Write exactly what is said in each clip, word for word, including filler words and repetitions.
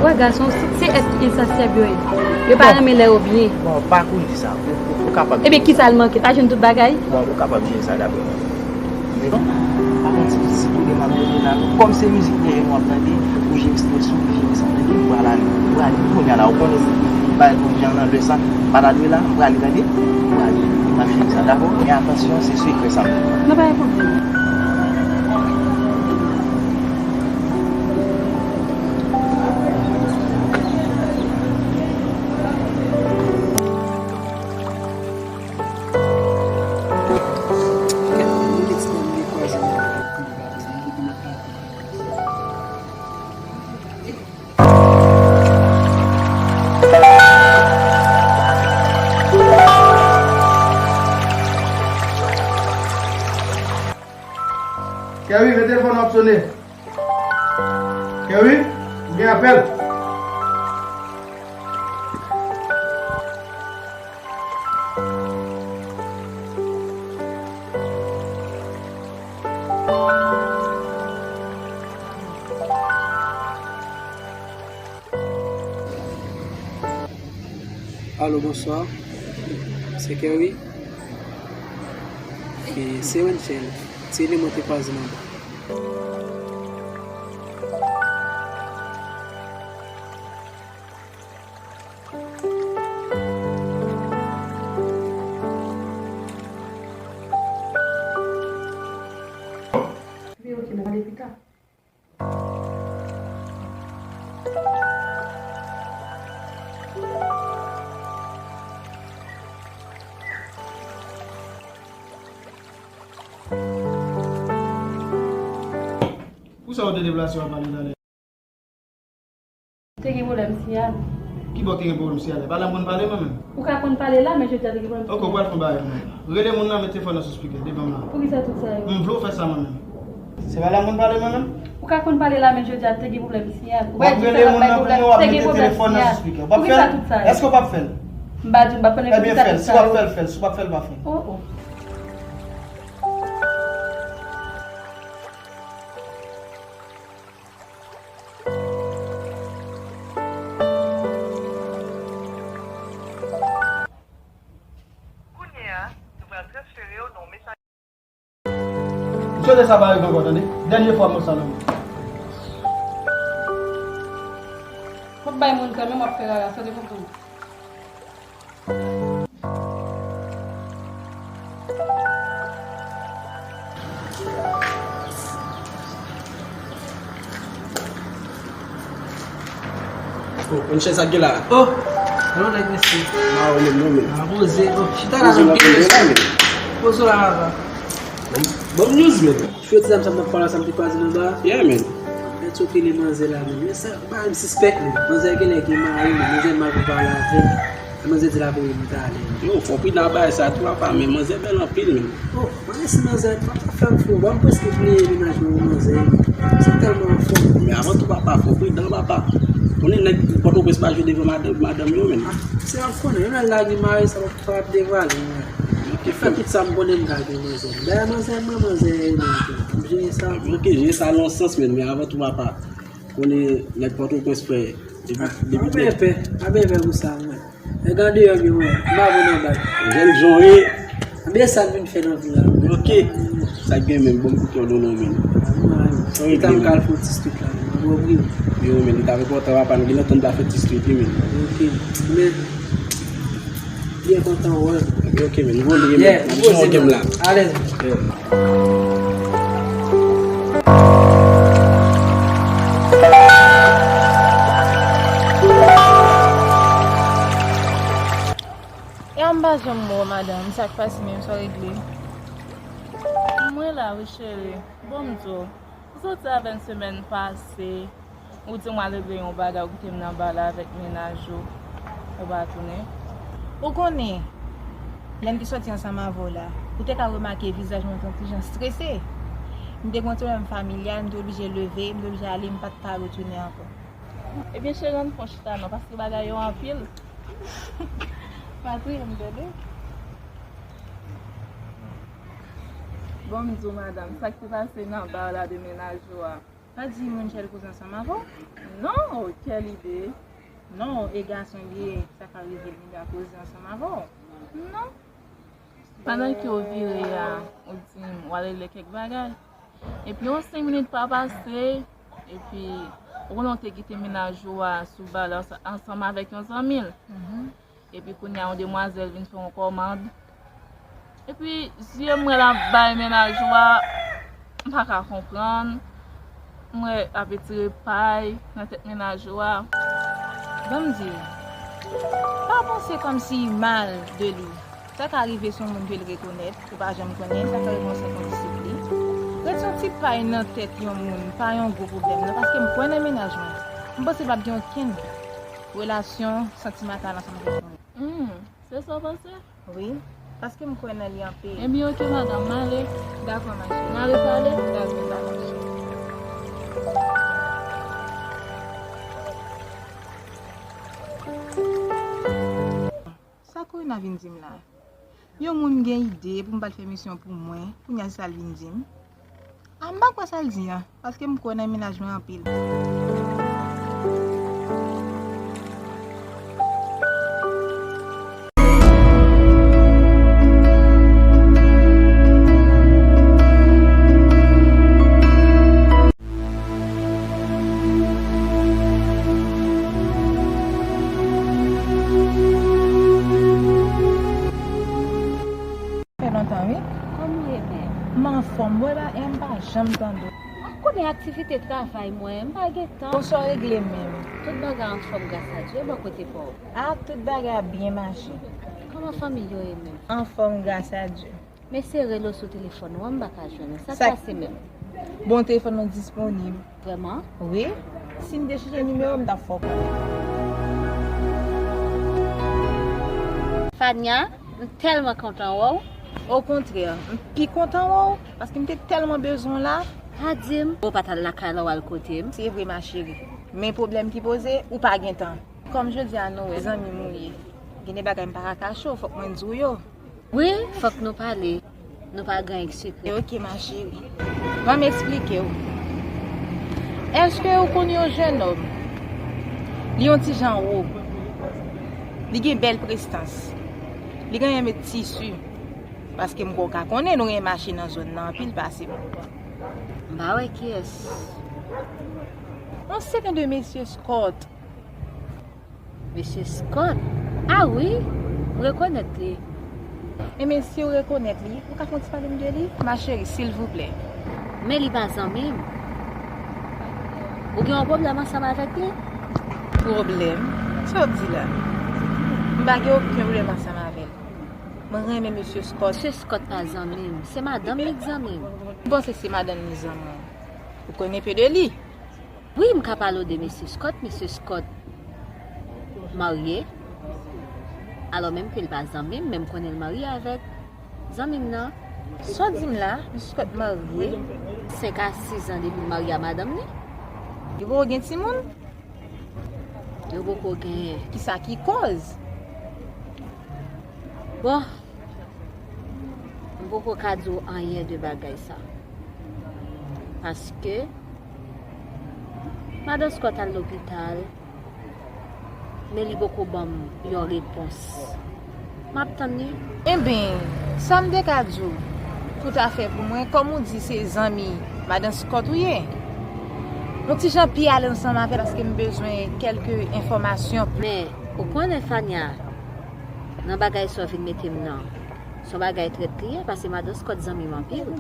Wè gason, se, se èt ensasyab yo ye. Yo pa renmen lè yo byen. Bon, pa kouri sa. Ou, ou, ou kapab. Ebyen, kisa l manke? Pa jwenn tout bagay? Bon, ou kapab jere sa dapre mwen. Men bon, pa konn si, si kote m ap jere la. Kòm se mizik dèyè nou ap tande, ou jere strès ou, ou jere sa, tande, ou pral ale, ou prale. Kounye a la, ou konnen bagay pou byen nan lè sa, pa ta dwe la, m prale, tande, ou prale. M ap jere sa, dakò? Men atansyon, se sekrè sa. Non, pa gen pwoblèm. Kerry, men telefòn nan ap sone. Kerry, ou gen apèl. Alo, bonswa. Se Kerry? E, se Wenchel. Se li mwen te kwaze nan ba. Wi, ok, mwen pale pita. Pou sa w te deplase w ap pale talè? Te gen pwoblèm siyal. Ki bò te gen pwoblèm siyal la? Pa la m konn pale mwen menm. Ou ka konn pale la, men jodi a te gen pwoblèm siyal. Ok, ou pral fè yon bagay pou mwen. Rele moun nan, met telefòn nan sou spikè, devan m la. Poukisa tout sa yo? M vle w fè sa mwen menm. Se pa la m konn pale mwen menm? Ou ka konn pale la, men jodi a te gen pwoblèm siyal. W ap rele moun nan pou mwen, w ap mete telefòn nan sou spikè. Ou p ap fè l? Poukisa tout sa yo? Èske w p ap fè l? M pa di w m p ap fè l, men poukisa tout sa yo? Ebyen fè l. Si w ap fè l, fè l. Si w p ap fè l, pa fè l. Oh, oh. Kounye a, nou pral transfere w nan yon mesaj. M swete sa pa rive ankò, tande. Dènye fwa m wè sa nan men. W ap bay moun kanmenm, w ap fè rara, sa te konprann. Oh, Wenchel, sa k gen la? Oh, alò nèg mesye. Ah, ou menm, ou menm. Ah, poze, oh, chita la nan pye. Poze la, papa. Bon, bon news, man. Frè ti dam sa m t ap pale, sa m te kwaze nan ba. Yeah, man. Nèg yo rele manzè la, man. Men sa, bagay m sispèk, man. Manzè genlè gen mari, man. Manzè mal pou pale avè l. Manzè di l ap rele m talè. Yo, fò w pridan ak bagay sa tou, apa, men manzè bèl anpil, men. Oh, mwen resi manzè, pa, pa fè m fou. Bon, m prèske bliye mennaj mwen pou manzè, man. Se tèlman anfòm. Men avan tou, papa, fò w pridan, papa. Konnen nèg Pòtoprens pa jwe devan madanm, madanm yo, men. Ah, se w ap konnen, yon lè l lage mari, sa w ap, sa w ap devwale, man. Fè tout sa m konnen m ka gen manzè. Dayè manzè mwen, manzè yo menm tou. M jere sa. Ok, jere sa nan sans, men, men avan tou, papa. Konnen nèg Pòtoprens, frè. Depi, depi nèg. Pa byen pè, pa byen pè pou sa, mwen. Nèg andeyò byen, mwen. M pa bon nan bal. Jèn jan w ye. Byen sa l vin fè nan vi la. Ok. Sa k gen menm, bon, m koute w non, men. Mwen, mwen. Sa w regle, men. Tan m kal fè yon ti street la, men. Mwen, mwen. Yo, men, li t ap enpòtan, papa, nou gen lontan nou pa fè ti street, wi, men. Ok. Men, Byen kontan wè w. Ok, men, nou konn li, men. Yeah, nou poze, men. Alèz. Yeah. Ya, m pa janm wè w, madanm. Sa k pase menm, sa w regle? Mwen la, wi, cheri. Bon, m di w. Pou Soti avè m semèn pase, ou di m w al regle yon bagay, ou kite m nan ba la avèk mennaj ou, ou pa tounen. Ou konnen, lè n te sòti ansanm avè w la, ou te ka remake vizaj mwen te yon ti jan strese. M te gen yon ti pwoblèm familyal, m te oblije leve, m te oblije ale, m pa t ka retounen ankò. Ebyen, cheri, ann fon chita non, paske bagay yo anpil. Pa touye m, tande. Bon, m di w, madanm, sa k te pase nan ba la de mennaj ou a? Pa di moun chèl koze ansanm avè w? Non, kèl ide! Non, e gason li ye, sa ka rive l vin la koze ansanm avè w? Non. Pandan ke w vire a, ou di m w al regle kèk bagay. Epi yon senk minit pa pase, epi ou konnen w te kite mennaj ou a sou ba la ansanm avèk yon zanmi l. Epi kounye a yon demwazèl vin fè yon kòmand. Epi zye m wè l ap bay mennaj ou a, m pa ka konprann. M wè l ap etire pay nan tèt mennaj ou a. Ban m di w, pa panse kòmsi mal de li. Sa ka rive se yon moun ke l rekonèt, ou pa janm konnen, sa ka rive yon senk yon disip li. Ret yon ti pay nan tèt yon moun, pa yon gwo pwoblèm non, paske m kwè nan mennaj mwen. M panse p ap gen okenn relasyon santimantal ansanm avèk yon moun. Hmm, se sa w panse? Wi, paske m kwè nan li anpil. Ebyen, oke, madanm, m ale. Dakò, ma cheri. N a repale? Dakò, dakò, cheri. Sa Corona vin di m la? Yon moun gen ide pou m pa t fè misyon pou mwen, kounye a se sa l vin di m? A, m pa kwè sa l di a, paske m kwè nan mennaj mwen anpil. Fè lontan, wi. Kòman w ye menm? M anfòm, wè ba, e m pa janm tande w. Ap konnen aktivite travay mwen, m pa gen tan. Bon, sa w regle menm? Tout bagay anfòm, gras a Dye, bò kote pa w? A, tout bagay ap byen mache. Kòman fanmi yo ye menm? Anfòm, gras a Dye. M eseye rele w sou telefòn ou an, m pa ka jwenn ou. Sa k pase menm? Bon, telefòn mwen disponib. Vrèman? Wi. Si m te chanje nimewo, m t ap fè w konnen. Fania, m tèlman kontan wè w. Okontrè, m pi kontan wè w, paske m te tèlman bezwen w la. Pa di m ou pa t al lakay la, w al kote m. Se vre, ma chérie. Men pwoblèm ki poze, ou pa gen tan. Kòm jodi a nou wè zanmi m ou ye, gen de bagay m pa ka kache w, fòk mwen di w yo. Wi, fòk nou pale. Nou pa gen anyen k sekrè. Ok, ma chérie. Ban m eksplike w. Èske ou konn yon jennonm? Li yon ti jan wo. Li gen bèl prestans. Li genyen met tisi. Paske m kwè w ka konnen, nou gen mache nan zòn nan anpil pase m. M pa wè kiyès. Yon sèten de mesye Scott. Mesye Scott? A wi, m rekonèt li. Enben, si w rekonèt li, ou ka fè yon ti pale m de li? Ma chérie, silvouplè. Men li pa zanmi m. Ou gen yon pwoblèm ansanm avèk li? Pwoblèm? Sa w ap di la? M pa gen okenn pwoblèm ansanm avè l. Mwen renmen mesye Scott. Mesye Scott pa zanmi m. Se madanm li k zanmi m. M panse se madanm li zanmi w. Ou konnen pe de li? Wi, m ka pale w de mesye Scott. Mesye Scott marye. Alò, menm ke l pa zanmi m, men m konnen l marye avèk zanmi m nan. Sa w di m la? Mesye Scott marye? Senk a sis an depi l marye a madanm li. Yo poko gen timoun? Yo poko genyen. Kisa ki kòz? Bon, m poko ka di w anyen de bagay sa. Paske madan Scott al lopital, men li poko ban m yon repons. M ap tann li. Enben, sa m te ka di w, toutafè pou mwen, kòm ou di se zanmi madan Scott ou ye, yon ti jan pi ale ansanm avè l paske m bezwen kèlke enfòmasyon. Men, ou konnen Fania, nan bagay sa w vin mete m nan, se yon bagay trèt li ye, paske madan Scott zanmi m anpil.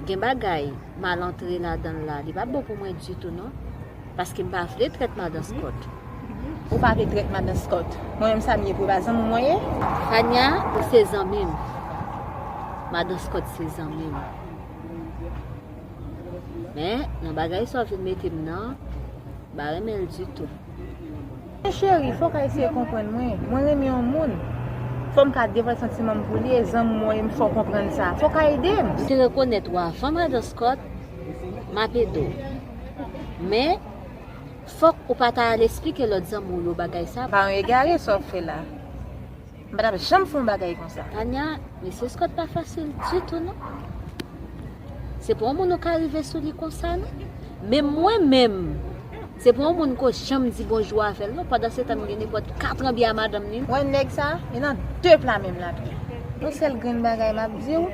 Gen bagay m al antre ladan l la, li p ap bon pou mwen ditou non. Paske m pa vle trèt madan Scott. Ou pa vle trèt madan Scott? Mwen menm sa m ye pou yo pa zanmi w mwen ye? Fania, ou se zanmi m. Madan Scott se zanmi m. Men, nan bagay sa w vin mete m nan, m pa renmen l ditou. Men cheri, fò w ka eseye konprann mwen. Mwen renmen yon moun. Fò m ka devwale santiman m pou li, e zanmi mwen, fò w konprann sa. Fò w ka ede m. M te rekonèt ou avan, madan Scott, m ap ede w. Men, fòk ou pa ta al esplike lòt zanmi w yo bagay sa. Pa yon egare sa w ap fè la. M pa t ap janm fè yon bagay konsa. Tania, mesye Scott pa fasil ditou, non. Se pa yon moun ou ka rive sou li konsa, non. Men mwen menm, se pa yon moun ko janm di bonjou avè l, non. Pandan se tan, m gen nenpòt kat an byen a madanm li. Wè nèg sa, li nan de pla menm lapyè. Yon sèl grenn bagay m ap di w,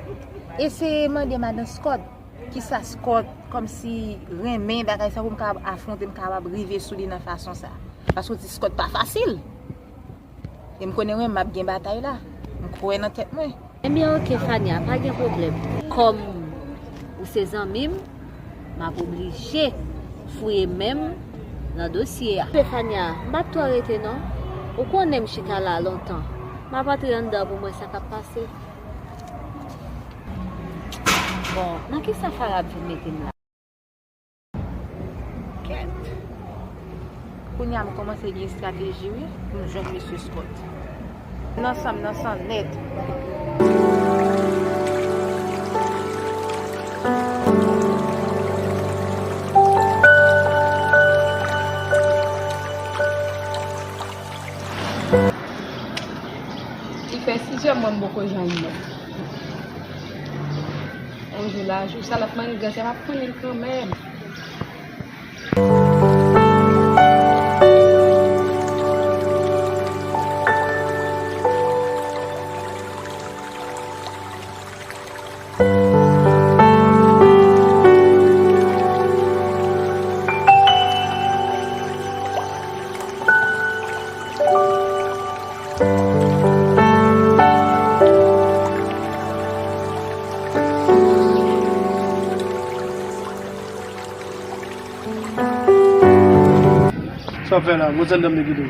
eseye mande madan Scott, kisa Scott, kòmsi renmen bagay sa pou m kapab afwonte, m kapab rive sou li nan fason sa. Paske w di Scott pa fasil. E m konnen mwen, m ap gen batay la. M kwè nan tèt mwen. Ebyen, oke, Fania, pa gen pwoblèm. Kòm ou se zanmi m, m ap oblije fouye men m nan dosye a. Oke, Fania, m p ap twò rete, non. Ou konnen m chita la lontan. M ap antre anndan pou m wè sa k ap pase. Bon, nan kisa Farah ap vin mete m la? Kèt. Kounye a m kòmanse gen estrateji, wi, pou m jwenn mesye Scott. Nan san m, nan san nèt. Li fè sis è mwen m poko jwenn li. On jou la, jou sa l ap mande grasa, m ap konnen l kanmenm. Sa w ap fè la? Mwen sandan m te kite w.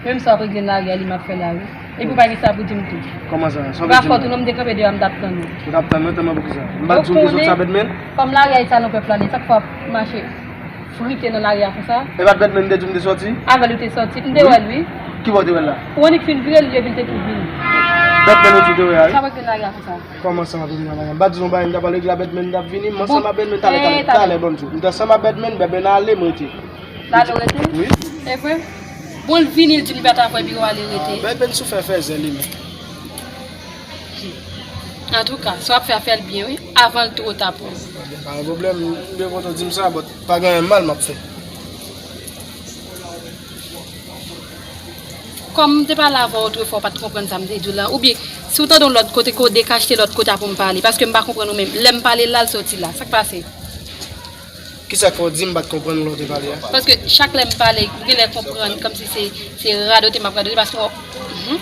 Menm sa w ap regle nan lari a, li m ap fè la, wi. Epi w pa gen sa pou di m tou. Kòman sa? Sa w vle di m la? Ou pa fò tou non, m te kanpe deyò a, m t ap tann ou. Ou t ap tann mwen, tann mwen pou kisa? M pa di w te sot sa bèt men? Kòm lari a e sa nan pèp la, li, sa k fè w ap mache frite nan lari a konsa? E pa t bèt men m te di w m te sòti? Avè l ou te sòti, m te wè l, wi. Ki bò w te wè l la? Ou annik fin vire l, epi l te tou vini. Bèt men ou di w te wè a, wi? Sa w ap regle nan lari a konsa? Kòman sa m ap regle nan lari a? M pa di w yon bagay, m t ap al regle a bèt men, m t ap vini, m ansanm ak bèt men, talè, talè, talè, ban m di w. M te ansanm ak bèt men, bèt men ale, m rete. Lalo rete? Wi. E vre? Bon, l vini, l di m li pa ta fè biro ale rete. Bèt men sou fè fèzè li menm. Antouka, sa w ap fè a, fè l byen, wi, avan l twò ta pou ou. Pa gen pwoblèm, m byen kontan w di m sa, but pa gen anyen mal m ap fè. Kòm m te pale avè w otrefwa, w pa t konprann sa m te di w la, oubyen si w tande yon lòt kote, ke w dekachte lòt kote a pou m pale, paske m pa konprann ou menm. Lè m pale la, l sòti la. Sa k pase? Kisa k fè w di m pa t konprann ou lè w te pale a? Paske chak lè m pale, ou genlè konprann kòmsi se, se radote m ap radote, paske w, mhm.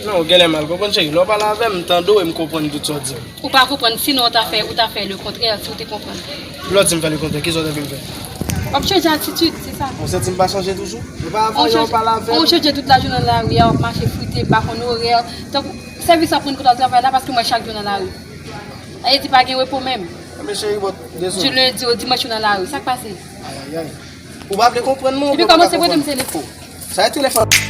Non, ou genlè mal konprann, cheri. Lè w pale avè m, m tande w e m konprann tout sa w di m. Ou pa konprann, sinon w ta fè, ou ta fè le kontrè si w te konprann. Lè w di m fè le kontrè, kisa w te vle m fè? W ap chanje atitid, se sa. Ou santi m pa chanje toujou? E pa avan yè w pale avè m. Ou chanje tout lajounen nan lari a, w ap mache frite, pa konn orè. Tankou sèvis w ap rann kòt ap travay la, paske m wè chak jou nan lari. Sa vle di pa gen repo menm. Enben cheri, bon, dezole. Di lendi o dimanch ou nan lari. Sa k pase? Ayayay. Ou pa vle konprann mwen, ou pa ka konprann mwen. Epi kòmanse pote m se li. Sa e telefòn.